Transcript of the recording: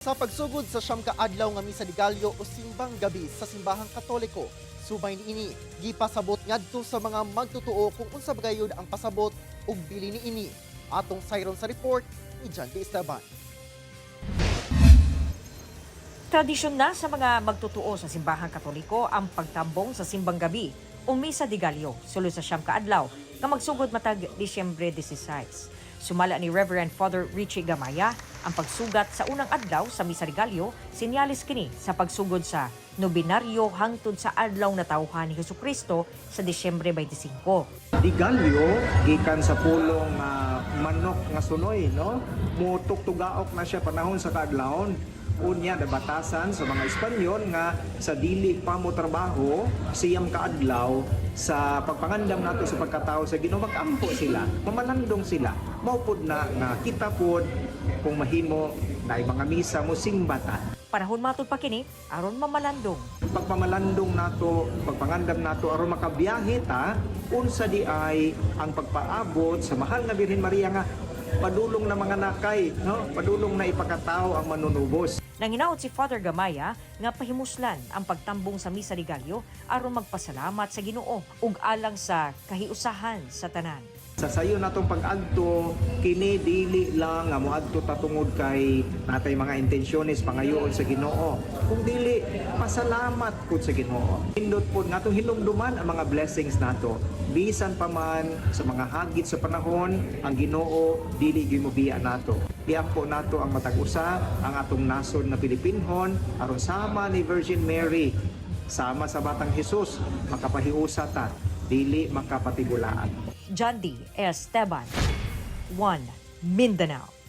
Sa pagsugod sa 9 ka adlaw nga Misa de Gallo o Simbang Gabi sa Simbahang Katoliko, subay niini, gipasabot ngadto sa mga magtotoo kung unsa ba gayud ang pasabot ug bili niini. Atong sayron sa report ni John D. Esteban. Tradisyon na sa mga magtotoo sa Simbahang Katoliko ang pagtambong sa Simbang Gabi o Misa de Gallo sulod sa 9 ka adlaw nga magsugod matag Disyembre 16. Sumala ni Reverend Father Richie Gamaya, ang pagsugat sa unang adlaw sa Misa de Gallo sinyalis kini sa pagsugod sa nobinaryo hangtod sa adlaw na tawhan ni Hesukristo sa Disyembre 25. De Gallo gikan sa pulong manok nga sunoy, no, mutuktugaok na siya panahon sa kaadlawon. Unya nabatasan sa mga Espanyol nga sa dili pa mo trabaho 9 ka adlaw sa pagpangandam nato sa pagkatao sa Ginoo, magampo sila, mamalandong sila. Mao pud na nga kita pod kung mahimo na mga misa mo simbata. Panahon matud pa kini aron mamalandong. Pagpamalandong nato, pagpangandam nato aron makabiyahe ta unsa di ay ang pagpaabot sa mahal nga Birhen Maria nga padulong na mga nakay, no? Padulong na ipakatao ang manunubos. Nanginaot si Father Gamaya nga pahimuslan ang pagtambong sa Misa de Gallo aron magpasalamat sa Ginoo ug alang sa kahiusahan sa tanan. Sa sayo natong pag-adto kini, dili lang nga moadto ta tungod kay natay mga intensyones pangayoon sa Ginoo, kung dili pasalamat pud sa Ginoo. Pindot pud nga atong hinumduman ang mga blessings nato. Bisan pa man sa mga hagit sa panahon, ang Ginoo dili gyud mobiya nato. Iampo nato ang matag usa ang atong nasod nga Pilipinhon aron sama ni Virgin Mary, sama sa batang Jesus, makapahiusa ta, dili makapatigulaan. John D. Esteban, 1 Mindanao.